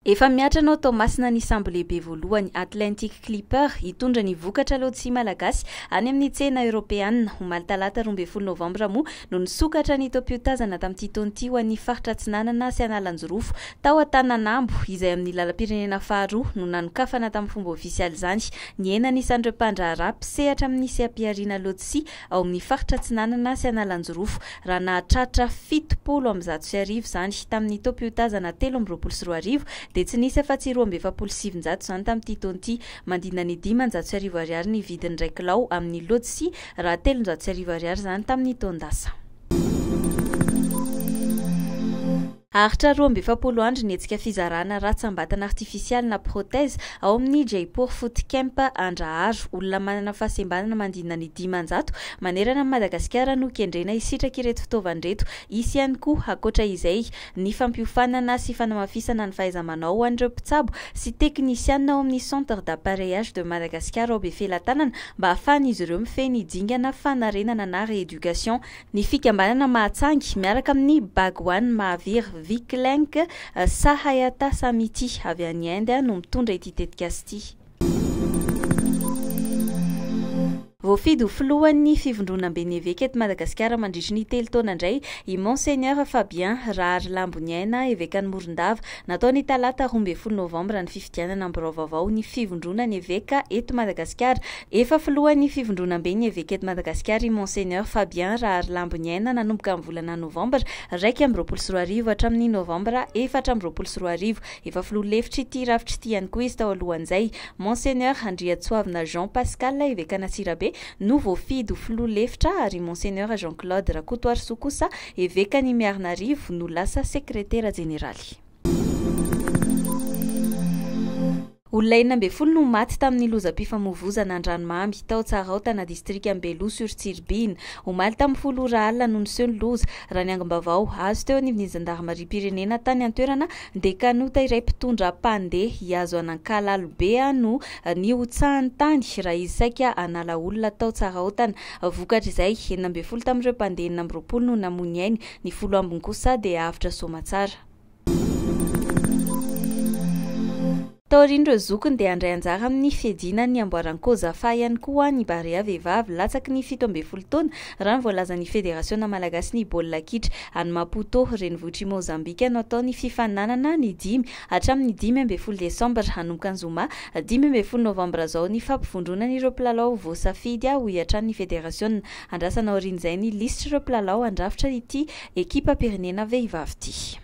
Efa miatrana ao Toamasina ny sambo lehibe voalohany Atlantic Clipper hitondra ny vokatra lodsia malagasy any amin'ny tsena eoropeanina. Omaly talata 12 novambra moa no nisokatra ny taom-piotazana tamin'ity taona ity ho an'ny faritra Atsinanana sy Analanjirofo. Tao Antananambo, izay amin'ny lalam-pirenena faharoa, no nanokafana tamin'ny fomba ofisialy izany. Nihena ny isan'ireo mpandraharaha mpisehatra amin'ny seha-pihariana lodsia ao amin'ny faritra Atsinanana sy Analanjirofo, raha nahatratra 2170 izany tamin'ny taom-piotazana 2023, dia tsy nisy afa-tsy 942 izany tamin'ity taona ity. Manodidina ny 1500 ariary ny vidin'ny iray kilao amin'ny lodsia, raha 1300 ariary izany tamin'ny taon-dasa. Haharitra 42 andro ny hetsika fizarana ratsambatana artifisialy na prothèse ao amin'ny Jaypore Foot Camp Andraharo. Olona manana fahasembanana manodidina ny 500 manerana an'i Madagasikara no kendrena hisitraka ireto fitaovana ireto. Hisy ihany koa, ankoatra izay, ny fampiofanana sy fanamafisana ny fahaiza-manao ho an'ireo mpitsabo sy teknisianina ao amin'ny Centre d'Appareillage de Madagascar ao Befelatanana mba hahafahan'izy ireo mifehy ny dingana fanarenana na rééducation. Ny fikambanana Mahatsangy miaraka amin'ny Bhagwan Mahavir Viklenk Sahayata Samiti avy any Inde no mitondra ity tetikasa ity. Voafidy ho filohan'ny Fivondronamben'ny Eveka eto Madagasikara mandritry ny telo taona indray i Monseigneur Fabien Raharilamboniaina, evekan'i Morondava. Natao ny talata 12 novambra ny fifidianana ny birao vaovao ny Fivondronan'ny Eveka eto Madagasikara. Efa filohan'ny Fivondronamben'ny Eveka eto Madagasikara i Monseigneur Fabien Raharilamboniaina nanomboka ny volana novambra 2021 hatramin'ny novambra 2024. Efa filoha lefitr'ity rafitra ity ihany koa izy tao alohan'izay. Monseigneur Andriatsoavina Jean Pascal, evekan'Antsirabe, no voafidy ho filoha lefitra ary Monseigneur Jean Claude Rakotoarisoa kosa, evekan'i Miarinarivo, no lasa sekretera jeneraly. Olona 16 no maty tamin'ny lozam-pifamoivozana an-dranomamy tao Tsaraotana, distrikan'i Beloha sur Tsiribihina. Omaly tamin'ny folo ora alina no niseho ny loza. Raha ny angom-baovao azo teo anivon'ny zandarimariam-pirenena tany an-toerana dia kanota iray mpitondra mpandeha hihazo an'Ankalalobe no nihotsahan'ny tany raha izy saika hanala olona tao Tsaraotana. Vokatr'izay, 16 tamin'ireo mpandeha 26 no namoy ny ainy, ny folo ambiny kosa dia avotra soamatsara. Taorian'ireo zokiny dia handray anjara amin'ny fiadiana ny amboaran'i Kozafa ihany koa ny Barea vehivavy latsaky ny 17 taona, raha ny voalazan'ny Federasiona malagasy ny baolina kitra. Any Maputo, renivohitr'i Mozambika no atao ny fifaninanana ny 5 hatramin'ny 15 desambra. Hanomboka ny zoma 15 novambra izao ny fampivondronana ireo mpilalao voasafidy, hoy hatrany ny federasiona. Andrasana aorian'izay ny lisitr'ireo mpilalao handrafitra ity ekipam-pirenena vehivavy ity.